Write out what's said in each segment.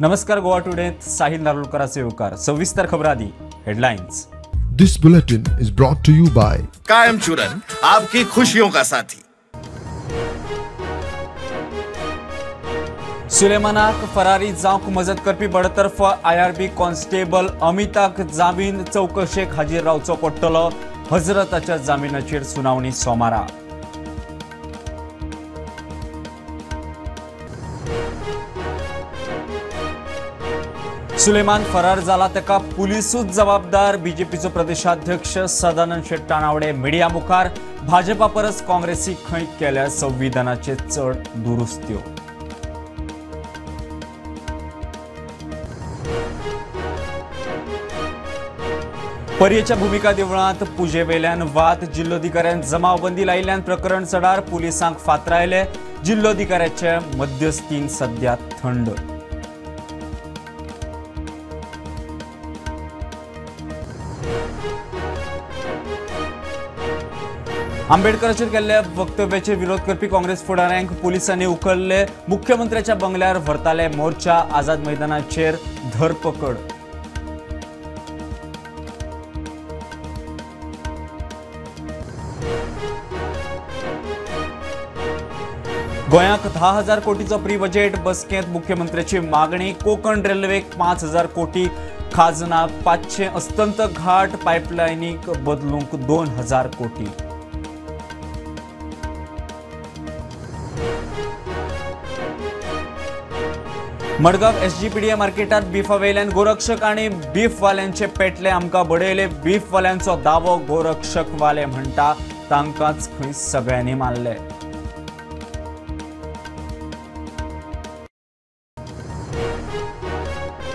नमस्कार, गोवा टुडेत साहिल नारुलकराचे येवकार. सविस्तर खबर आदी headlines. This bulletin is brought to you by Kayam Churan, आपकी खुशियों का साथी. सुलेमानाक फरारी जावंक मजत करपी बडतर्फ आयआरबी कॉन्स्टेबल अमिताक जामीन चवकशेक हाजीर रावचो पडटलो. हजरताच्या जामिनाचेर सुनावणी सोमारा. सुलेमान फरार जाला ताका पुलिसूच जबाबदार. बीजेपीचो प्रदेशाध्यक्ष सदानंद शेट तानावडे मिडिया मुखार. भाजपा परस काँग्रेसी खंय केल्या संविधानाचे चड दुरुस्त्यो. पर्येच्या भूमिका देवळांत पुजेवेल्यान वाद. जिल्लोधिकाऱ्यान जमावबंदी लायिल्ल्यान प्रकरण चडार. पुलिसांक फातरायले. जिल्लोधिकाऱ्याचे मध्यस्थीन सध्या थंड. आंबेडकराचेर केल्ल्या वक्तव्याचेर विरोध करपी काँग्रेस फुडाऱ्यांक पुलिसांनी उखल्ले. मुख्यमंत्र्याच्या बंगल्यार व्हरताले मोर्चा. आझाद मैदानाचेर धरपकड. गोंयाक 10,000 कोटीचो प्री बजेट. बसकेंत मुख्यमंत्र्याची मागणी. कोकण रेल्वेक 5,000 कोटी, खाजनाक 500, अस्तंत घाट पायपलायनीक बदलूंक 2,000 कोटी. मडगांव एसजीपीडीए मार्केटात बीफावेल्यान गोरक्षक आनी बीफवाल्यांचे पेटले. आमकां बडयले. बीफवाल्यांचो दावो गोरक्षकवाले म्हणटा तांकांच खंय सगळ्यांनी मारले.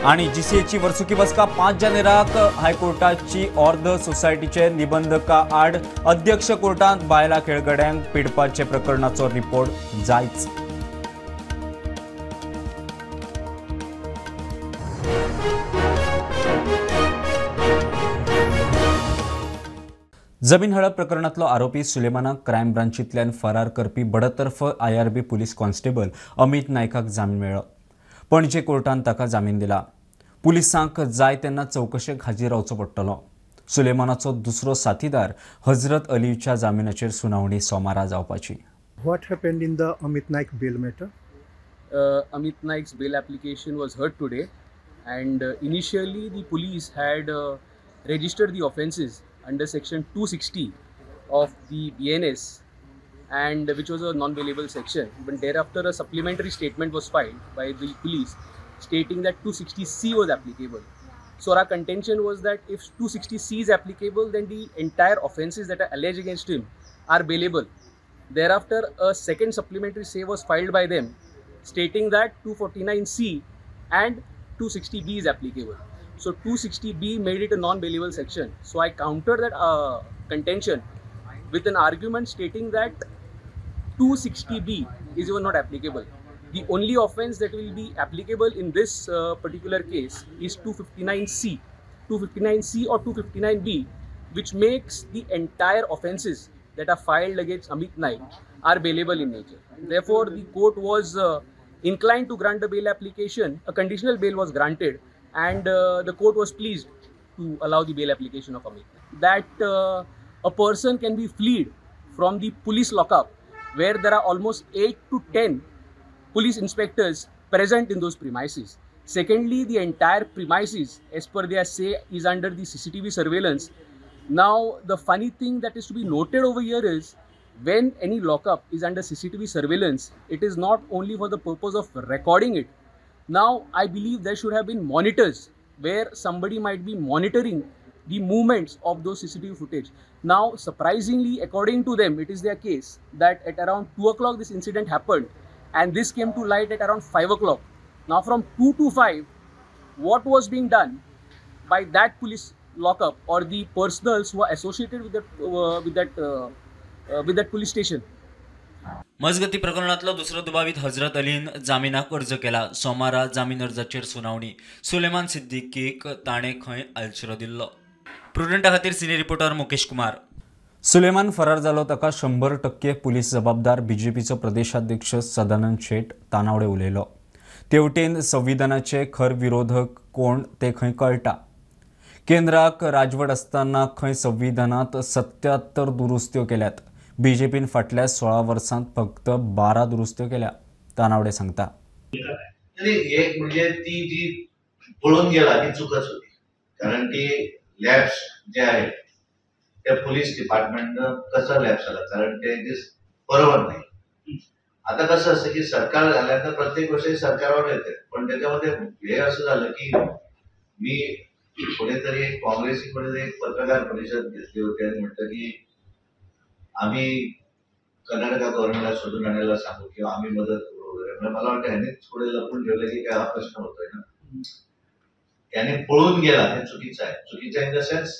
आनी जीसीएची वर्सुकी बसका 5 जानेराक. हायकोर्टाची ऑर्द सोसायटीचे निबंधका आड अध्यक्ष कोर्टांत बायलां खेळगड्यांक पिडपाचे प्रकरणाचो रिपोर्ट जायच. जमीन हडप प्रकरणांतलो आरोपी सुलेमानाक क्रायम ब्रांचींतल्यान फरार करपी बडतर्फ आयआरबी पुलीस कॉन्स्टेबल अमित नायकाक जामीन मेळ्ळो. पणजे कोर्टान ताका जामीन दिला. पुलिसांक जाय तेन्ना चवकशेक हाजीर रावचो पडटलो. सुलेमानाचो दुसरो साथीदार हजरत अलीच्या जामिनाचेर सुनावणी सोमारा जावपाची. What happened in the Amit Naik bail matter? Amit Naik's bail application was heard today, and initially the police had registered the offences under section 260 of the BNS, and which was a non-bailable section. But thereafter a supplementary statement was filed by the police stating that 260C was applicable. So our contention was that if 260C is applicable, then the entire offences that are alleged against him are bailable. Thereafter a second supplementary say was filed by them stating that 249C and 260B is applicable. So 260B made it a non-bailable section. So I countered that contention with an argument stating that 260B is even not applicable. The only offence that will be applicable in this particular case is 259C, 259C or 259B, which makes the entire offences that are filed against Amit Naik are bailable in nature. Therefore, the court was inclined to grant the bail application. A conditional bail was granted, and the court was pleased to allow the bail application of Amit. That a person can be freed from the police lockup where there are almost 8 to 10 police inspectors present in those premises. Secondly, the entire premises, as per their say, is under the CCTV surveillance. Now, the funny thing that is to be noted over here is, when any lockup is under CCTV surveillance, it is not only for the purpose of recording it. Now, I believe there should have been monitors where somebody might be monitoring the movements of those CCTV footage. Now, surprisingly, according to them, it is their case that at around 2 o'clock this incident happened, and this came to light at around 5 o'clock. Now, from 2 to 5, what was being done by that police lockup or the personals who are associated with that police station? मजगती प्रकरणातलो दुसरो दुबावीत हजरत अलीन जामिनाक अर्ज केला. सोमारा जामीन अर्जाचेर सुनावणी. सुलेमान सिद्दीकीक ताणें खंय आलशिरो दिल्लो. प्रुडंटा खातीर सिनी रिपोर्टर मुकेश कुमार. सुलेमान फरार जालो ताका 100% पुलीस जबाबदार. बीजेपीचो प्रदेशाध्यक्ष सदानंद शेट तानावडे उलयलो. तेवटेन संविधानाचे खर विरोधक कोण ते खंय कळटा. केंद्राक राजवट आसतना खंय संविधानात 77 दुरुस्त्यो केल्यात. बीजेपीन फाटल्या 16 वर्सांत फक्त 12 दुरुस्त्यो केल्या. तानावडे सांगता. एक म्हणजे ती जी पळून गेला ती चुकच होती, कारण ती लॅब्स जे आहेत त्या पोलीस डिपार्टमेंटनं कसं लॅब्स आला, कारण ते बरोबर नाही. आता कसं असतं की सरकार झाल्यानंतर प्रत्येक गोष्ट सरकारवर येते, पण त्याच्यामध्ये हे असं झालं की मी कोणीतरी एक काँग्रेसची कोणीतरी एक पत्रकार परिषद घेतली होती आणि म्हटलं की आम्ही कर्नाटका गव्हर्नमेंटला शोधून आणायला सांगू किंवा आम्ही मदत करू वगैरे. म्हणजे मला वाटतं ह्यांनी थोडे लपून ठेवलं की काय हा प्रश्न होतोय ना. त्याने पळून गेला हे चुकीचं आहे. चुकीचं इन the sense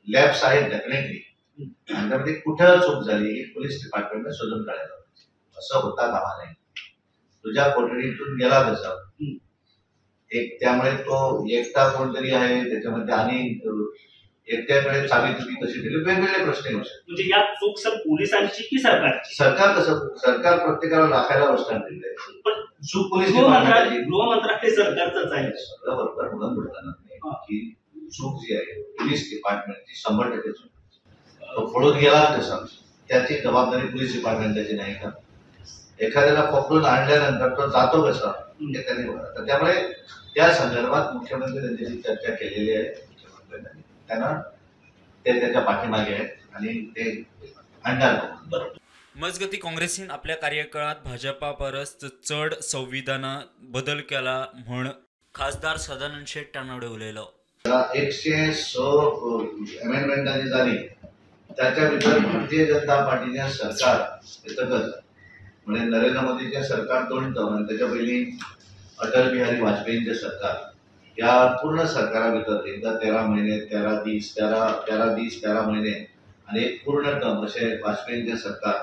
labs आहेत डेफिनेटली, आणि त्यामध्ये कुठं चूक झाली ही पोलीस डिपार्टमेंटने शोधून काढायला पाहिजे. असं होता कामा नाही. तुझ्या कोठडीतून गेला कसा एक, त्यामुळे तो एकटा कोणतरी आहे त्याच्यामध्ये आणि एकट्याकडे चावी तुम्ही कशी दिली, वेगवेगळे प्रश्न येऊ शकतात. म्हणजे या चूक सर पोलिसांची की सरकारची? सरकार कसं, सरकार प्रत्येकाला राखायला बसणार दिले, पण चूक पोलीस गृह मंत्रालय सरकारचंच आहे. सगळं बरोबर, म्हणून बोलताना की चूक जी आहे पोलीस डिपार्टमेंटची 100% चूक. तो पळून गेला कसा त्याची जबाबदारी पोलीस डिपार्टमेंटची नाही का? एखाद्याला पकडून आणल्यानंतर तो जातो कसा हे त्यांनी बघा. तर त्यामुळे त्या संदर्भात मुख्यमंत्री त्यांच्याशी चर्चा केलेली आहे. मुख्यमंत्र्यांनी त्यांना ते त्याच्या पाठीमागे आहेत आणि ते आणणार. मजगती काँग्रेसीन आपल्या कार्यकाळात भाजपा परस चड संविधान बदल केला म्हण खासदार सदानंद शेट तानावडे उलयलो. 106 अमेंडमेंटांनी झाली, त्याच्या भितर भारतीय जनता पार्टीचे सरकार येतकच म्हणजे नरेंद्र मोदीचे सरकार 2 टर्म आणि त्याच्या पयलीं अटल बिहारी वाजपेयींचे सरकार, या पूर्ण सरकारा भितर एकदा 13 महिने 13 दीस 13 दीस 13 महिने आणि एक पूर्ण टर्म असे वाजपेयींचे सरकार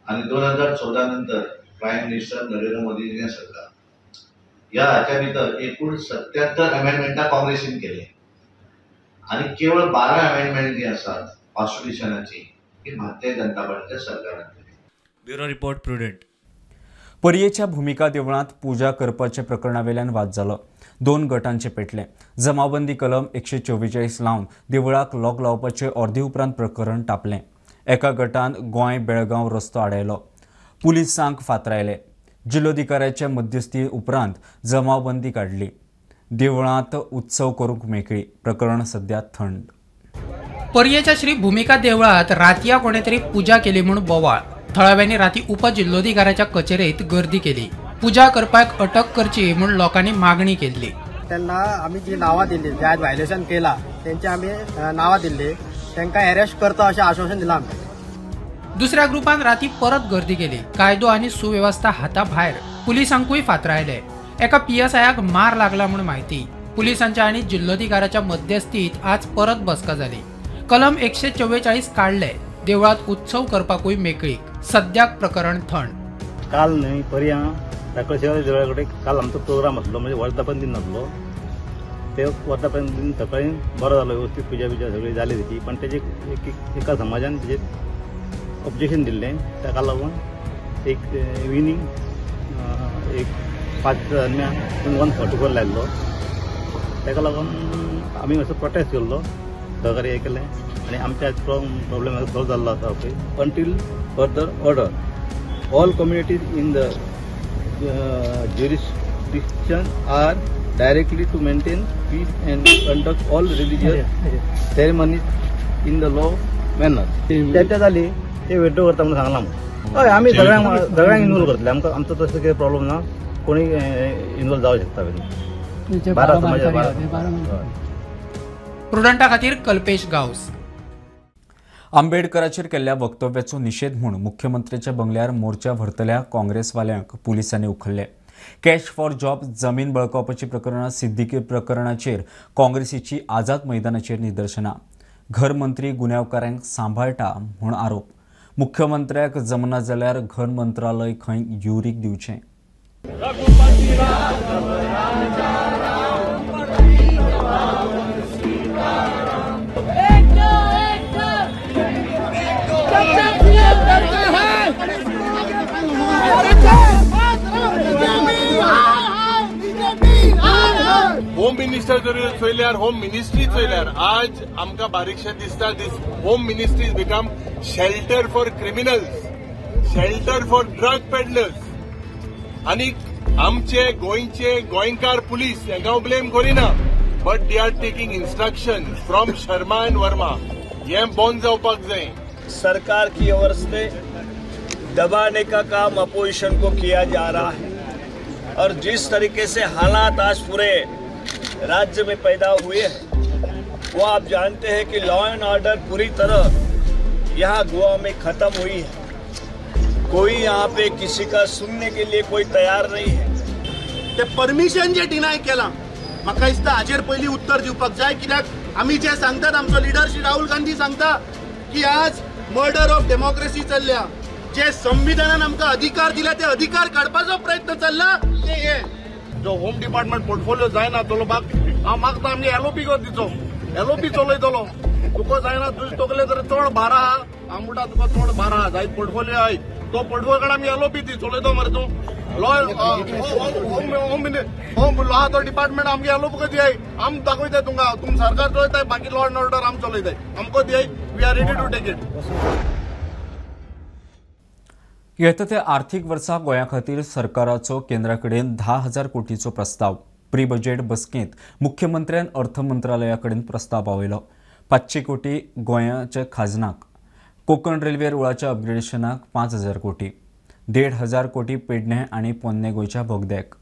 आणि 2014 नंतर प्राईम मिनिस्टर नरेंद्र मोदींचे सरकार, या हाच्या भितर एकूण 77 अमेंडमेंटां काँग्रेसीन केली आणि केवळ 12 अमेंडमेंट जी आसात कॉन्स्टिट्युशनाची ही भारतीय जनता पार्टीच्या सरकारान केली. Bureau report, Prudent. पर्येच्या भूमिका देवळांत पूजा करपाच्या प्रकरणावेल्यान वाद जालो. 2 गटांचे पेटले. जमावबंदी कलम 144 लावन देवळाक लॉक लावपाचे अर्दे उपरांत प्रकरण तापलें. एका गटान गोंय बेळगांव रस्तो आडायलो, पुलिसांक फातरायले. जिल्लोधिकाऱ्याच्या मध्यस्थी उपरांत जमावबंदी काडली. देवळांत उत्सव करूंक मेकळी. प्रकरण सध्या थंड. पर्येच्या श्री भूमिका देवळात रातया कोणेतरी पूजा केली म्हूण बोवाळ. थळाव्यांनी राती उपजिल्लोधिकाऱ्याच्या कचेरेत गर्दी केली. पूजा करपाक अटक करची म्हूण लोकांनी मागणी केल्ली. त्यांना आमी जी नावां दिल्ली, जे आज व्हायलेशन केला तेंची आमी नावां दिल्ली, तांकां अरेस्ट करता अशें आश्वासन दिलां आमी. दुसऱ्या ग्रुपान राती परत गर्दी केली. कायदो आनी सुवेवस्था हाता भायर. पुलिसांकूय फातरायले. एका पीएसआयाक मार लागला म्हूण म्हायती. पुलिसांच्या आनी जिल्लोधिकाऱ्याच्या मध्यस्थीत आज परत बसका जाली. कलम 144 काडले. देवळात उत्सव करपाकूय मेकळीक. सद्याक प्रकरण थंड. काल न्हय पर्यां साखळशेवारी देवळा कडेन काल आमचो प्रोग्राम आसलो, म्हणजे वर्धापन दिन आसलो. ते वर्धापन दिन सकाळी बरो जालो, व्यवस्थीत पुजा बिजा सगळी जाली तेची. पण तेजे एका समाजान तेजेर ऑब्जेक्शन दिल्लें, ताका लागून एक इव्हिनींग एक 5 दरम्यान 144 लायल्लो. ताका लागून आमी मातसो प्रोटेस्ट केल्लो, सहकार्य केलें आनी आमच्या प्रॉब्लेम सॉल्व जाल्लो आसा. पळय until further order all communities in the jurisdiction are directly to maintain peace and conduct all religious ceremonies in the law manner. चर्चा जाली ते वेड्रो करता म्हणून सांगलां. हय, आमी सगळ्यांक सगळ्यांक इनवॉल्व करतले. आमकां आमचो तसो कितें प्रॉब्लम ना, कोणी इनवॉल्व जावं शकता. 12 समाज 12. प्रुडंटा खातीर कल्पेश गांवस. आंबेडकराचेर केल्ल्या वक्तव्याचो निशेध म्हूण मुख्यमंत्र्याच्या बंगल्यार मोर्चा व्हरतल्या काँग्रेसवाल्यांक पुलिसांनी उखल्ले. कॅश फॉर जॉब जमीन बळकावपाची प्रकरणां, सिद्दीकी प्रकरणाचेर काँग्रेसीची आझाद मैदानाचेर निदर्शनां. घर मंत्री गुन्यांवकारांक सांबाळटा म्हूण आरोप. मुख्यमंत्र्याक जमना जाल्यार घर मंत्रालय खंय युरीक दिवचें. होम मिनिस्टर जरी चोयल्यार, होम मिनिस्ट्री चोयल्यार आज आमकां बारीकशें दिसता, this home ministry is become shelter for criminals, shelter for drug peddlers. आनी आमचे गोंयचे गोंयकार पुलीस हांकां हांव ब्लेम करिना, but they are taking instruction from Sharma and Verma. हें बंद जावपाक जाय. सरकार की ओर से दबाने का काम अपोजिशन को किया जा रहा है और जिस तरीके से हालात आज पूरे राज्य में पैदा हुए हैं वो आप जानते हैं कि लॉ एंड ऑर्डर पूरी तरह यहाँ गोवा में ख़त्म हुई है. कोई यहाँ पे किसी का सुनने के लिए कोई तैयार नहीं है. ते परमिशन जे डिनाय केलां म्हाका दिसता हाजेर पयलीं उत्तर दिवपाक जाय, कित्याक आमी जे सांगतात, आमचो लिडर श्री राहुल गांधी सांगता की आज मर्डर ऑफ डेमोक्रेसी चल्ल्या, जे संविधानान आमकां अधिकार दिला ते अधिकार काडपाचो प्रयत्न चल्ला. ते हे जो होम डिपार्टमेंट पोर्टफोलियो जायना तलो भाग हांव मागता आमगे एलओपी कर दिचो, एलओपी चलयतलो. तुका जायना तुजे तकले तर चड भार आहा, हांव म्हणटा तुका चड भार आहा, जायत पोर्टफोलियो आहाय तो पोर्टफोलियो कडेन आमी एलओपी दी चलयतो मरे तूं. लॉ होम लॉ तो डिपार्टमेंट आमगे एलओपी दियाय, आम दाखयताय तुमकां, तुम सरकार चलयताय, बाकी लॉ एंड ऑर्डर आम चलयताय, आमकां दियाय, we are ready to take it. येता त्या आर्थीक वर्सा गोंया खातीर सरकाराचो केंद्रा कडेन 10,000 कोटीचो प्रस्ताव. प्री बजेट बसकेंत मुख्यमंत्र्यान अर्थ मंत्रालया कडेन प्रस्ताव पावयलो. 500 कोटी गोंयाच्या खाजनाक, कोकण रेल्वे रुळाच्या अपग्रेडेशनाक 5,000 कोटी, 1,500 कोटी पेडणे आनी पोन्ने गोंयच्या बोगद्याक,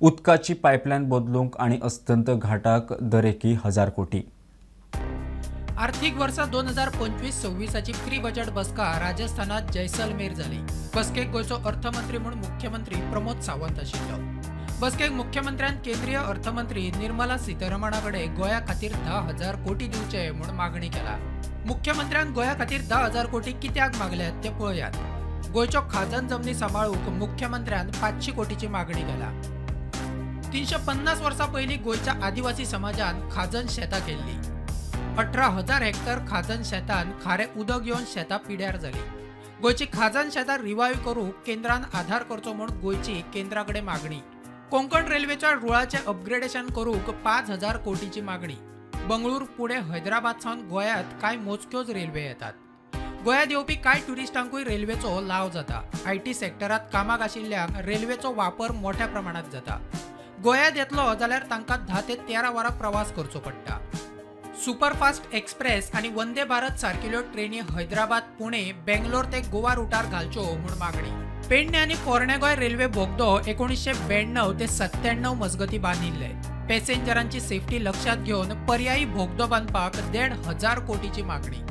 उदकाची पायपलायन बदलूंक आनी अस्तंत घाटाक दरेकी 1,000 कोटी. आर्थिक वर्सा 2025-26 प्री बजेट बसका राजस्थानात जैसलमेर जाली. बसकेक गोंयचो अर्थमंत्री म्हूण मुख्यमंत्री प्रमोद सावंत आशिल्लो. बसकेक मुख्यमंत्र्यान केंद्रीय अर्थमंत्री निर्मला सीतारमणा कडेन गोंया खातीर 10,000 कोटी दिवचे म्हूण मागणी केला. मुख्यमंत्र्यान गोंया खातीर 10,000 कोटी कित्याक मागल्यात ते पळयात. गोंयच्यो खाजन जमनी सांबाळूंक मुख्यमंत्र्यान 500 कोटीची मागणी केला. 350 वर्सां पयलीं गोंयच्या आदिवासी समाजान खाजन शेतां केल्ली. 18,000 हेक्टर खाजन शेतान खारें उदक येवन शेतां पिड्यार जाली. गोंयची खाजन शेतां रिवायव करूंक केंद्रान आधार करचो म्हूण गोंयची केंद्रा कडेन मागणी. कोंकण रेल्वेच्या रुळाचें अपग्रेडेशन करूंक 5,000 कोटीची मागणी. बंगळूर, पुणे, हैदराबाद सावन गोंयांत कांय मोजक्योच रेल्वे येतात. गोंयांत येवपी कांय ट्युरिस्टांकूय रेल्वेचो लाव जाता. IT सेक्टरांत कामाक आशिल्ल्यांक रेल्वेचो वापर मोठ्या प्रमाणांत जाता. गोंयांत येतलो जाल्यार तांकां 10 ते 13 वरां प्रवास करचो पडटा. सुपरफास्ट एक्सप्रेस आनी वंदे भारत सारकिल्यो ट्रेनी हैदराबाद, पुणे, बेंगलोर ते गोवा रुटार घालच्यो म्हूण मागणी. पेडणे आनी पोरणे गोंय रेल्वे बोगदो 1992 ते 97 मजगती बांदिल्ले. पॅसेंजरांची सेफ्टी लक्षात घेवन पर्यायी बोगदो बांदपाक 1,500 कोटीची मागणी.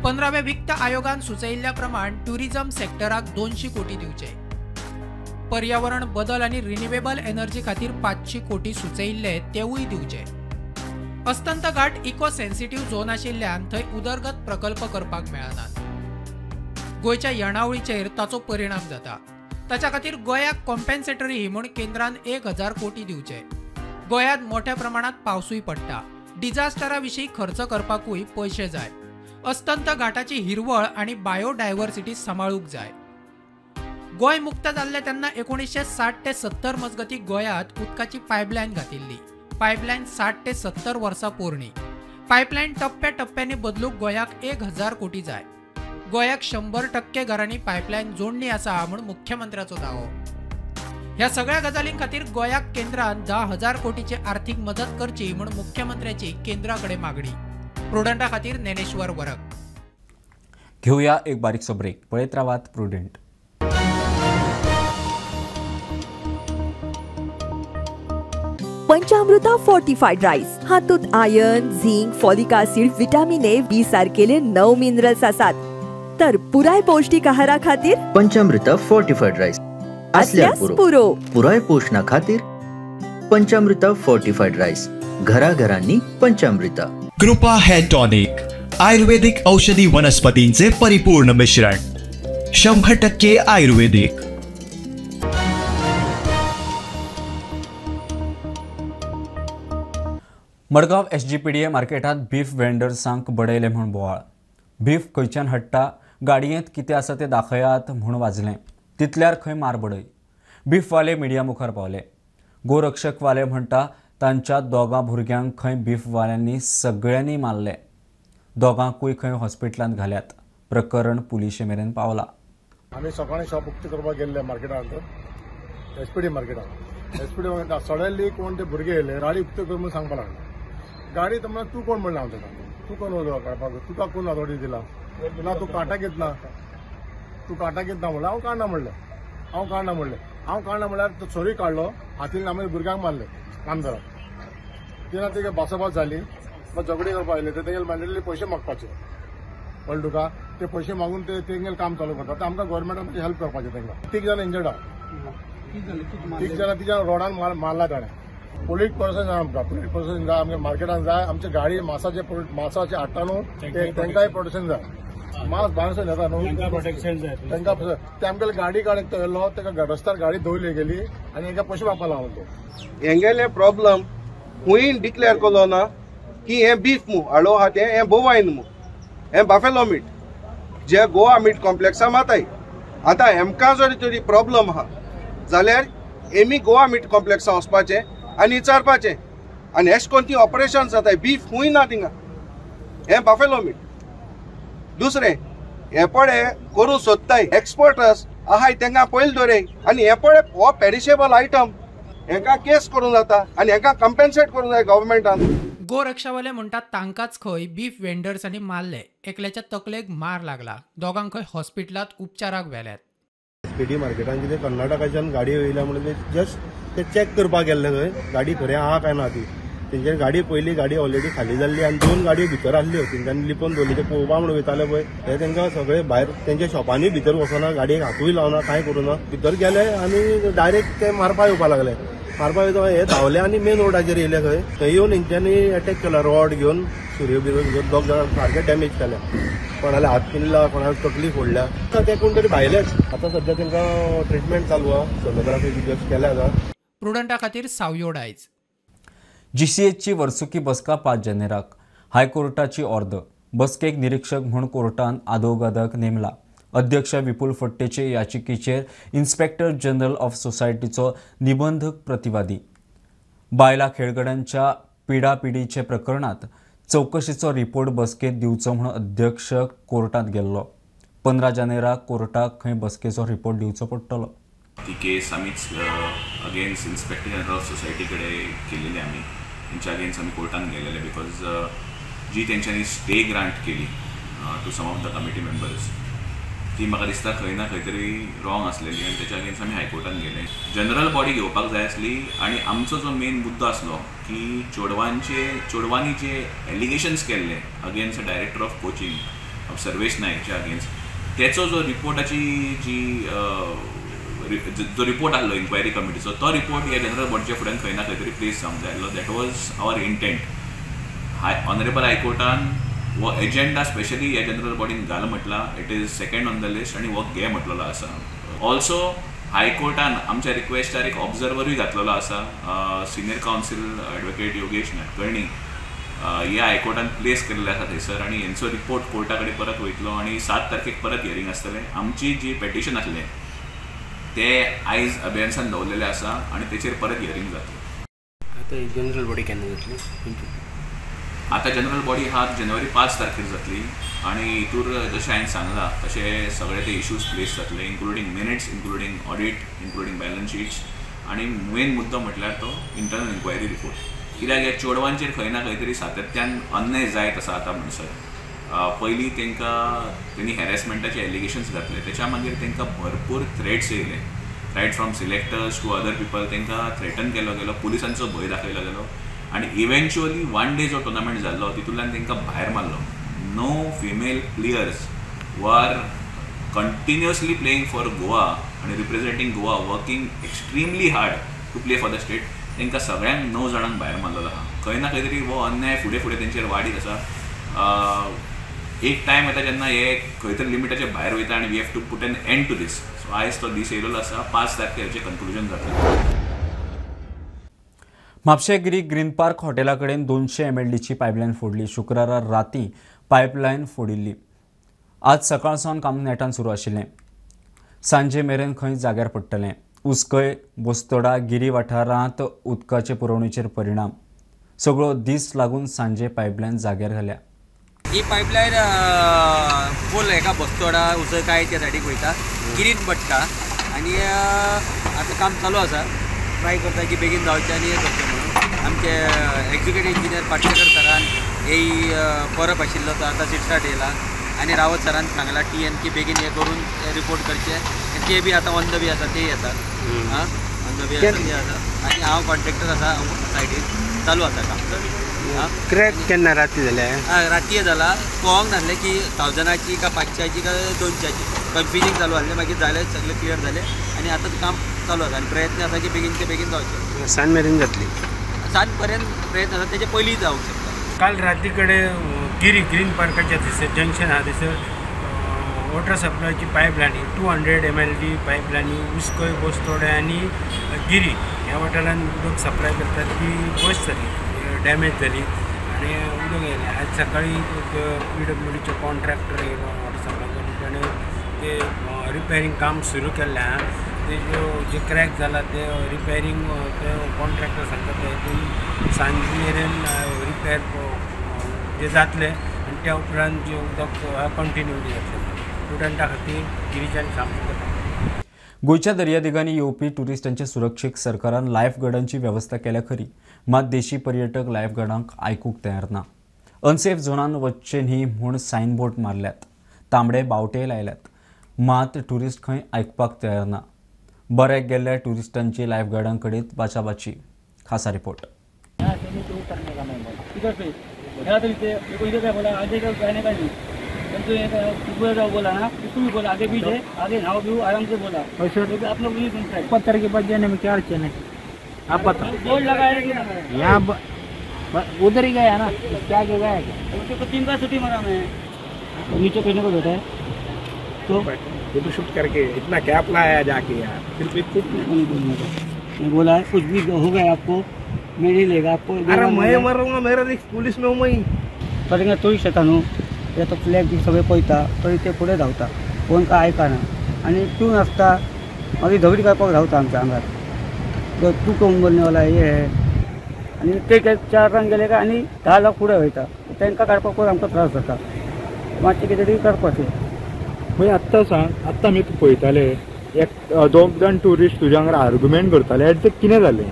15व्या वित्त आयोगान सुचयिल्ल्या प्रमाण ट्युरिझम सेक्टराक 200 कोटी दिवचे. पर्यावरण बदल आनी रिन्युएबल एनर्जी खातीर 500 कोटी सुचयिल्ले तेवूय दिवचे. अस्तंत घाट इको सेन्सिटीव झोन आशिल्ल्यान थंय उदरगत प्रकल्प करपाक मेळनात. गोंयच्या येणावळीचेर ताचो परिणाम जाता. ताच्या खातीर गोंयाक कॉम्पेन्सेटरी म्हूण केंद्रान 1,000 कोटी दिवचे. गोंयांत मोठ्या प्रमाणात पावसूय पडटा. डिझास्टरा विशीं खर्च करपाकूय पयशे जाय. अस्तंत घाटाची हिरवळ आनी बायोडायवर्सिटी सांबाळूंक जाय. गोंय मुक्त जाल्लें तेन्ना 1960 ते 70 मजगती गोंयांत उदकाची पायपलायन घातिल्ली. पायपलायन 60 ते 70 वर्सां पोरणी. पायपलायन टप्प्या टप्प्यांनी बदलूंक गोंयाक 1,000 कोटी जाय. गोंयाक 100% घरांनी पायपलायन जोडणी आसा म्हूण मुख्यमंत्र्याचो दावो. ह्या सगळ्या गजालीं खातीर गोंयाक केंद्रान 10,000 कोटीची आर्थिक मदत करची म्हूण मुख्यमंत्र्याची केंद्रा कडेन मागणी. प्रुडंटा खातीर ज्ञानेश्वर वरक. घेऊया एक बारीकसो ब्रेक. पळयत रावात प्रुडंट. पंचामृता फोर्टिफाईड राईस हातूंत iron, zinc, folic acid, vitamin A, B सारकेले 9 minerals आसात. तर पुराय पौष्टिक आहारा खातीर पंचामृता फोर्टिफाईड राईस असल्यास पुरो. पुराय पोषणा खातीर पंचामृता फोर्टिफाईड राईस, घराघरांनी पंचामृता. कृपा हेअर टॉनिक, आयुर्वेदिक औषधी वनस्पतींचे परिपूर्ण मिश्रण, 100% आयुर्वेदिक. मडगांव एसजीपीडीए मार्केटांत बीफ वेंडर्सांक बडयले म्हूण बोवाळ. बीफ खंयच्यान हाडटा, गाडयेंत कितें आसा तें दाखयात म्हूण वाजलें, तितल्यार खंय मार बडय. बीफवाले मिडिया मुखार पावले. गोरक्षकवाले म्हणटा तांच्या दोगां भुरग्यांक खंय बीफवाल्यांनी सगळ्यांनी मारले. दोगांकूय खंय हॉस्पिटलांत घाल्यात. प्रकरण पुलिशे मेरेन पावला. आमी सकाळी शॉप उक्ते करपाक गेल्ले मार्केटांत, एसपीडी मार्केटांत. एसपीडी मार्केटांत सडनली कोण ते भुरगे येयले, गाडी उक्ते कर म्हणून सांगपाक लागले. गाडी तर म्हणल्यार तूं कोण म्हणलें हांव ताका, तूं कोण काडपाक, तुका कोण ऑथॉरिटी दिला ना, तूं काटा घेतना, तूं काटा घेतना म्हणलें. हांव काडना म्हणलें, हांव काडना म्हणलें, हांव काडना म्हणल्यार तो सरी काडलो हातीन, आमी भुरग्यांक मारले कामदाराक. तेन्ना ते बासाबास जाली, मागीर झगडी करपाक आयले. ते तेंगेले मॅन्डेटरी पयशे मागपाचे, कळ्ळें तुका. ते पयशे मागून ते तेंगेले काम चालू करतात. आमकां गव्हर्मेंटान हेल्प करपाचें तांकां. 3 जाण इंजर्ड आहा, 3 जाण रोडान मारला ताणें. पुलीस प्रशासन जाय आमकां, पुलीस प्रशासन जाय आमकां, मार्केटान जाय. आमचे गाडी मासाचे मासाचे हाडटा न्हू, तांकांय प्रोटेक्शन जाय. मास भायरसून येता न्हू, प्रोटेक्शन जाय तांकां. ते आमगेले गाडी काडूंक तो येयलो, ताका रस्त्यार गाडी दवरली गेली आनी हेंका पयशे मागपाक लागलो तो. हेंगेले प्रॉब्लम खूंय डिक्लेअर केलो ना की हें बीफ मू हाडो आहा तें, हें बोवायन मू, हें बाफेलो मीट जे गोवा मीट कॉम्प्लेक्सा माताय. आतां हेमकां जर तरी प्रॉब्लम आहा जाल्यार एमी गोवा मीट कॉम्प्लेक्सा वचपाचें आनी विचारपाचें. आनी एश कोन ती ऑपरेशन जाताय, बीफ खूंय ना थिंगा, हें बाफेलो मीट. दुसरें हें पळे करूं सोदताय एक्सपर्टस आहाय तेंकां पयलीं दवरय. आनी हें पळे हो पेरिशेबल आयटम, हेंकां केस करूं जाता आनी हेंकां कंपेन्सेट करूं जाय गव्हर्मेंटान. गोरक्षावाले म्हणटात तांकांच खंय बीफ वेंडर्सांनी मारले. एकल्याच्या तकलेक मार लागला, दोगांक खंय हॉस्पिटलांत उपचाराक व्हेल्यात. एसपीडी मार्केटान कितें कर्नाटकाच्यान गाडी येयल्या म्हणून जस्ट ते चॅक करपाक गेल्ले थंय गाडी खरें आहा काय ना ती. तेंच्यानी गाडी पयली गाडी ऑलरेडी खाली जाल्ली आनी 2 गाडयो भितर आसल्यो, तेंच्यांनी लिपोवन दवरली. ते पळोवपा म्हणून वयताले पळय, ते तांकां सगळे भायर तेंच्या शॉपांनी भितर वचना, गाडयेक हातूय लावना, कांय करूना. भितर गेले आनी डायरेक्ट ते मारपाक येवपाक लागले. मारपाक येता हे धांवले आनी मेन रोडाचेर येयले. थंय थंय येवन तेंच्यांनी एटॅक केला, रॉड घेवन सुरयो बिरयो घेवन 2 जाणांक सारके डॅमेज केल्या. कोणाले हात पिनला, कोणाक तकली फोडल्या. आतां ते कोण तरी भायलेच. आतां सद्या तांकां ट्रिटमेंट चालू आहा, सोनोग्राफी बिजस केल्या आतां. प्रुडंटा खातीर सावयो डायज. जीसीएचची वर्सुकी बसका 5 जानेराक. हायकोर्टाची ऑर्द. बसकेक निरीक्षक म्हूण कोर्टान आदोगादक नेमला. अध्यक्ष विपुल फट्टेचे याचिकेचेर इन्स्पेक्टर जनरल ऑफ सोसायटीचो निबंधक प्रतिवादी. बायला खेळगड्यांच्या पिडापिडीचे प्रकरणात चवकशीचो रिपोर्ट बसकेत दिवचो म्हूण अध्यक्ष कोर्टात गेल्लो. 15 जानेराक कोर्टाक खंय बसकेचो रिपोर्ट दिवचो पडटलो. ती केस आमीच against inspector general of society कडेन केलेली. आमी तेंच्या अगेन्स्ट आमी कोर्टान गेलेले because जी तेंच्यांनी स्टे ग्रांट केली to some of the committee members ती म्हाका दिसता खंय ना खंय तरी रॉंग आसलेली आनी तेच्या अगेन्स्ट आमी हायकोर्टान गेले. जनरल बॉडी घेवपाक जाय आसली आनी आमचो जो मेन मुद्दो आसलो की चेडवांनी जे एलिगेशन्स केल्ले against director of coaching of Sarvesh नायकच्या against तेचो जो रिपोर्टाची जी जो रिपोर्ट आसलो इन्क्वायरी कमिटीचो तो रिपोर्ट ह्या जनरल बॉडीच्या फुड्यान खंय ना खंय तरी प्लेस जावंक जाय आसलो. That was our intent. Honourable हायकोर्टान हो एजेंडा स्पेशली ह्या जनरल बॉडीन घाल म्हटला, it is second on the list आनी हो घे म्हटलेलो आसा. ऑल्सो हायकोर्टान आमच्या रिक्वेस्टार एक ऑब्जर्वरूय घातलेलो आसा. Senior counsel advocate Yogesh Nadkarni ह्या हायकोर्टान प्लेस केल्ले आसा थंयसर आनी हेंचो रिपोर्ट कोर्टा कडेन परत वयतलो आनी 7 तारखेक परत हियरींग आसतलें. आमची जी पेटिशन आसलें ते आयज अभ्यासान दवरलेले आसा आनी तेचेर परत हियरींग जातलें. आतां जनरल बॉडी केन्ना जातली? आतां जनरल बॉडी हा जानेवारी 5 तारखेर जातली आनी हितूर जशें हांवें सांगलां तशें सगळे ते इश्यूज प्लेस जातले, including minutes, including audit, including balance sheets आनी मेन मुद्दो म्हटल्यार तो इंटरनल इन्क्वायरी रिपोर्ट. कित्याक ह्या चेडवांचेर खंय ना खंय तरी सातत्यान अन्याय जायत आसा. आतां म्हणसर पयलीं तांकां तेणी हॅरेसमेंटाचे एलिगेशन्स घातले, तेच्या मागीर तांकां भरपूर थ्रेट्स येयले, right from selectors to other people. तांकां थ्रेटन केलो गेलो, पुलिसांचो भंय दाखयलो गेलो आनी इवेंच्युअली 1 डे जो टुर्नामेंट जाल्लो तितूंतल्यान तांकां भायर मारलो. No female players who are continuously playing for Goa आनी representing Goa, working extremely hard to play for the state, तांकां सगळ्यांक 9 जाणांक भायर मारलेलो आहा. खंय ना खंय तरी हो अन्याय फुडें फुडें तेंचेर वाडीत आसा. एक टायम येता जेन्ना हे खंय तरी लिमिटाच्या भायर वयता आनी we have to put an end to this. So आयज तो दीस येयलेलो आसा, 5 तारखेर हेचें कन्क्लुजन जातलें. म्हापशें गिरी ग्रीन पार्क हॉटेला कडेन 200 MLDची पायपलायन फोडली. शुक्रारा राती पायपलायन फोडिल्ली. आज सकाळ सावन काम नेटान सुरू आशिल्लें. सांजे मेरेन खंय जाग्यार पडटलें. उसकय, बोस्तोडा, गिरी वाठारांत उदकाचे पुरवणेचेर परिणाम. सगळो दीस लागून सांजे पायपलायन जाग्यार घाल्या. ही पायपलायन फूल हेका बस्तोडा उसय काय त्या सायडीक वयता, गिरीन पडटा आनी आतां काम चालू आसा. ट्राय करता की बेगीन जावचें आनी हें करचें म्हणून. आमचे एक्झिक्युटीव इंजिनियर पाटणेकर सरान हे परब आशिल्लो तो आतां सिटसाट येयला आनी रावत सरान सांगला टीएन की बेगीन हें करून रिपोर्ट करचें. ते बी आतां ऑन the way आसा, ते येतात. आं, ऑन the way आसा ते आसा आनी हांव कॉन्ट्रेक्टर आसा सायडीन, चालू आसा काम. क्रॅक केन्ना राती जाल्या? राती जाला, कळोंक नासलें की 1000ची का 500ची का 200ची, कन्फ्युजींग चालू आसलें. मागीर जालें सगळें क्लियर जालें आनी आतां काम चालू आसा आनी प्रयत्न आसा की बेगीन ते बेगीन जावचें. सांज मेरेन जातली? सांज पर्यंत प्रयत्न आसा, तेजे पयलीं जावंक शकता. काल राती कडेन गिरी ग्रीन पार्काच्या थंयसर जंक्शन आहा थंयसर वॉटर सप्लायची पायपलायनी 200 mLD पायपलायनी उसकय, बोस्तोडे आनी गिरी ह्या वाठारान उदक सप्लाय करतात. ती बस जाली, डॅमेज जाली आनी उदक येयलें. आज सकाळी PWDचे कॉन्ट्रॅक्टर येयलो वॉटर सप्लाय करून, ताणें ते रिपेरींग काम सुरू केल्लें आहा. ते जे क्रॅक जाला ते रिपेरींग ते कॉन्ट्रॅक्टर सांगता ते हितून सांजे मेरेन रिपेर जे जातले आनी त्या उपरांत जे उदक कंटिन्यू जातलें. स्टुडंटा खातीर गिरीच्यान सामकें जाता. गोंयच्या दर्यादेगांनी येवपी ट्युरिस्टांचे सुरक्षेक सरकारान लायफ गार्डांची वेवस्था केल्या खरी, मात देशी पर्यटक लायफ गार्डांक आयकूंक तयार ना. अनसेफ झोनान वचचें न्ही म्हूण सायनबोर्ड मारल्यात, तांबडे बावटेय लायल्यात, मात ट्युरिस्ट खंय आयकपाक तयार ना. बऱ्याक गेल्ल्या ट्युरिस्टांची लायफ गार्डां कडेन बाचाबाची. खासा रिपोर्ट. बोला ना, इसको भी बोला आगे बीच है, आगे नाव भी आराम से बोला, आप लोग नहीं सुनते. पत्थर के पास जाने में क्या अड़चन है आप बताओ? बोर्ड लगाया कि ना यहाँ उधर ही गया ना, इसके आगे गया क्या? उसको 3 बार छुट्टी मारा मैं, नीचे कहने को बैठा है तो फोटो शूट करके इतना कैप लाया जाके यार, फिर भी कुछ नहीं बोलने का. मैं बोला है कुछ भी हो गया आपको मैं नहीं लेगा आपको. अरे मैं मरूंगा, मेरा रिस्क पुलिस में हूँ मैं. तरी तोय शेता न्हू तो फ्लॅग बी सगळे पळयता तरी ते फुडें धांवता, कोण काय आयकना आनी तूं नासता मागीर धगडी काडपाक धांवता आमच्या आंगार. तूं कोण बोलने वाला हे आनी ते 4 जाण गेले काय आनी 10 लाख फुडें वयता, तांकां काडपाक पळय आमकां त्रास जाता. मातशें कितें तरी करपाचें. म्हणजे आत्तां सांग, आत्तां आमी पळयताले एक 2 जाण ट्युरिस्ट तुज्या वांगडा आर्ग्युमेंट करताले, ते कितें जालें?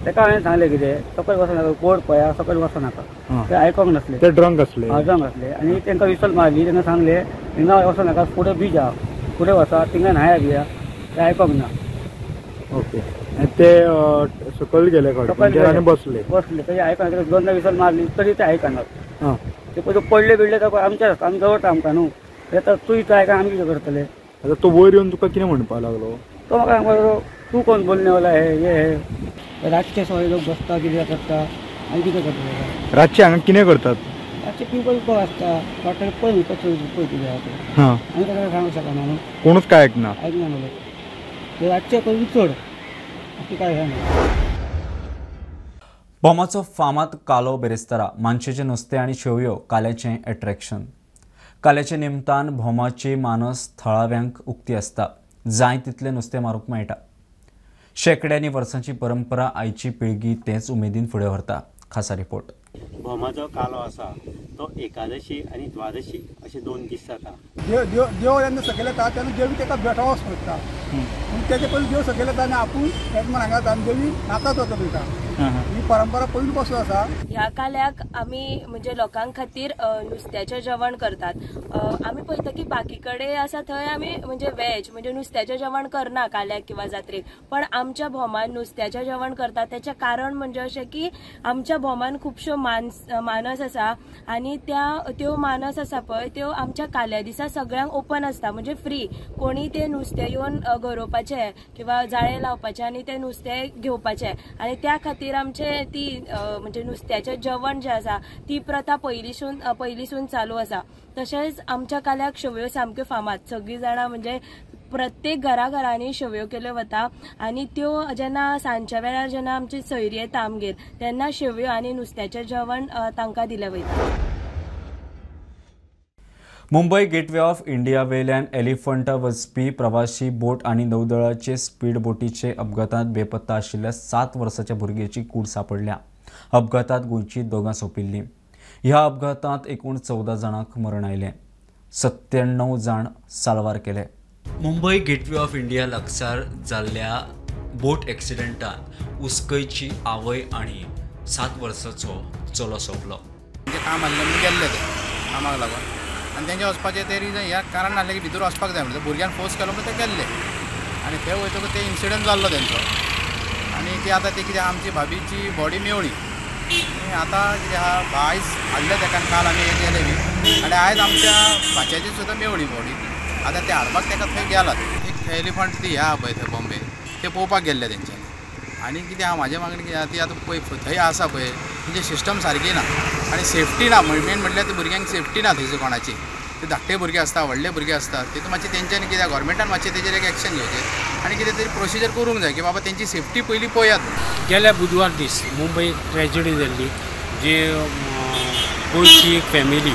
ताका हांवें सांगलें कितें सकयल वचनाका, बोर्ड पळया सकयल वचनाका, ते आयकोंक नासले, ते ड्रंक आसले. ड्रंक आसले आनी तांकां विसल मारली, तांकां सांगलें हिंगा वचनाका, फुडें बीच आहा, फुडें वचा, थिंगा न्हाया बिया, ते आयकोंक ना. ओके, आनी ते सकयल गेले आनी बसले बसले तरी आयकना. 2 विसल मारली तरी ते आयकना. ते पयलीं पडले बिडले तर आमच्या आमी दवरता आमकां न्हू, आतां तूं इतलो आयकना आमी कितें करतले? आतां तो वयर येवन तुका कितें म्हणपाक लागलो? तो म्हाका सांगपाक लागलो तूं कोण बोलने वाला है ये है. रातचे सगळे लोक बसता कितें करता आनी कितें करता. रातचे हांगा कितें करतात? रातचे पिवपाक बिवपाक आसता, वाटेर पळय न्हू कसो पळय कितें आसा तें, आमी ताका सांगूंक शकना न्हू, कोणूच काय आयकना आयकना न्हू लोक. ते रातचे करून चड अशें काय हें ना. भोमाचो फामाद कालो बेरेस्तारा मानशेचें नुस्तें आनी शेवयो काल्याचें एट्रॅक्शन. काल्याच्या निमतान भोमाची मानस थळाव्यांक उक्ती आसता, जाय तितलें नुस्तें मारूंक मेळटा. शेंकड्यांनी वर्सांची परंपरा आयची पिळगी तेच उमेदीन फुडें व्हरता. खासा रिपोर्ट. भोमाचो कालो आसा तो एकादशी आनी द्वादशी अशे 2 दीस जाता. देव जेन्ना सकयल येता तेन्ना देवी ताका भेटोवंक सोदता, पूण तेजे पयलीं देव सकयल येता आनी आपूण तेका म्हण हांगा येता आनी देवी नाचात वता थंयता. ही परंपरा पयलीं पासून आसा. ह्या काल्याक आमी म्हणजे लोकां खातीर नुस्त्याचें जेवण करतात. आमी पळयता की बाकी कडेन आसा थंय आमी म्हणजे वेज म्हणजे नुस्त्याचें जेवण करना काल्याक किंवा जात्रेक, पण आमच्या भोमान नुस्त्याचें जेवण करतात. तेचें कारण म्हणजे अशें की आमच्या भोमान खुबश्यो मानस आसा आनी त्यो मानस आसा पळय त्यो आमच्या काल्या दिसा सगळ्यांक ओपन आसता, म्हणजे फ्री, कोणी ते नुस्तें येवन गरोवपाचें किंवा जाळें लावपाचें आनी तें नुस्तें घेवपाचें. आनी त्या खातीर आमचे ती म्हणजे नुस्त्याचें जेवण जें आसा ती प्रथा पयलींसून चालू आसा. तशेंच आमच्या काल्याक शेवयो सामक्यो फामाद, सगळीं जाणां म्हणजे प्रत्येक घराघरांनी शेवयो केल्यो वता आनी त्यो जेन्ना सांजच्या वेळार जेन्ना आमची सयरी येता आमगेर तेन्ना शेवयो आनी नुस्त्याचें जेवण तांकां दिलें वयता. मुंबय गेटवे ऑफ इंडिया वेल्यान एलिफंटा वचपी प्रवासी बोट आनी नौदळाचे स्पीड बोटीचे अपघातांत बेपत्ता आशिल्ल्या 7 वर्साच्या भुरग्याची कूड सांपडल्या. अपघातांत गोंयची 2 सोंपिल्लीं. ह्या अपघातांत एकूण 14 जाणांक मरण आयलें. 97 जाण साल्वार केले. मुंबय गेटवे ऑफ इंडिया लागसार जाल्ल्या बोट एक्सिडेंटात उसकयची आवय आनी 7 वर्साचो चलो सोंपलो. काम आसलें म्हणून गेल्ले ते कामाक लागून आनी तेंचे वचपाचें तें रिजन ह्या कारण नासलें की भितर वचपाक जाय म्हणून भुरग्यान फोर्स केलो म्हणून ते गेल्ले आनी थंय वयतकच ते इन्सिडंट जाल्लो तेंचो आनी ती आतां ती कितें आमची भाभीची बॉडी मेवळी आनी आतां कितें आहा आयज हाडलें तेका काल आमी हे गेले बी आनी आयज आमच्या भाच्याची सुद्दां मेवळी बॉडी. आतां ते हाडपाक तेका थंय गेलात. एक एलिफंट ती ह्या पळय थंय बॉम्बे ते पळोवपाक गेल्ले तेंच्यांनी आनी कितें आहा म्हाजें मागणें कितें आहा ती आतां पळय थंय आसा पळय तेंची सिस्टम सारकी ना आनी सेफ्टी ना. मेन म्हटल्यार ते भुरग्यांक सेफ्टी ना थंयसर कोणाची. ते धाकटे भुरगे आसता व्हडले भुरगे आसता तितून मातशें तेंच्यांनी कितें गव्हर्मेंटान मातशें तेजेर एक एक्शन घेवचें आनी कितें तरी प्रोसिजर करूंक जाय की बाबा तेंची सेफ्टी पयलीं पळयात. गेल्या बुधवार दीस मुंबय ट्रेजडी जाल्ली जी गोंयची एक फॅमिली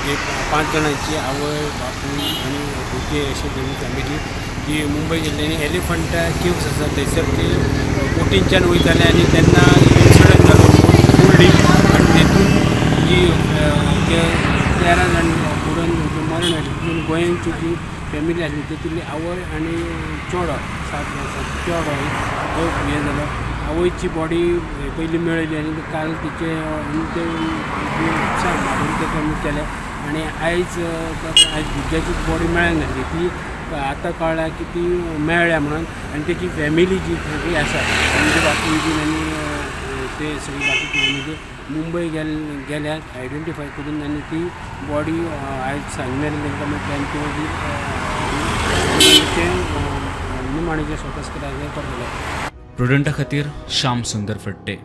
जी 5 जाणांची आवय बापूय आनी भुरगे अशे दोन फॅमिली जी मुंबय गेल्ली आनी एलिफंटा केव्स आसा थंयसर ती बोटींच्यान वयताले आनी तेन्ना इन्सिडंट जालो बुडली आनी तेतून जी ते 13 जाण बुडून मरण आयलें. तितून गोंयांची जी फॅमिली आसली तितूंतली आवय आनी चेडो 7 वर्सांचो चेडो तो हें जालो. आवयची बॉडी पयली मेळयली आनी काल तिचे ते उपचार मारून ते कमी केले आनी आयज आयज भुरग्याची बॉडी मेळनासली. ती आतां कळ्ळा की ती मेळ्ळ्या म्हणून आनी तेची फॅमिली जी सगळी आसा म्हणजे बापूय बीन आनी ते सगळी बाकी फॅमिली मुंबय गेल्यात आयडेंटिफाय करून आनी ती बॉडी आयज सांज मेरेन तांकां मेळटली आनी ती मागीर तें निमाणेचें स्वतः करतले. प्रुडंटा खातीर श्याम सुंदर फट्टे.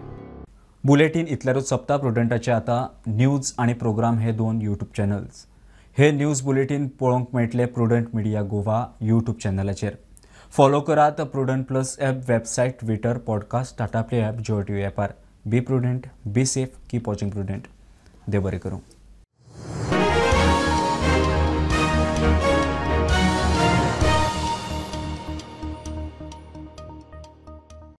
बुलेटीन इतल्यारूच सोंपता. प्रुडंटाचे आतां न्यूज आनी प्रोग्राम हे 2 यूट्यूब चॅनल्स. हे न्यूज बुलेटीन पळोवंक मेळटले प्रुडंट मिडिया गोवा यूट्यूब चॅनलाचेर. फॉलो करात Prudent plus app, website, Twitter, podcast, Tata Play app, Jio TV ॲपार. Be prudent, be safe, keep watching Prudent. देव बरें करूं.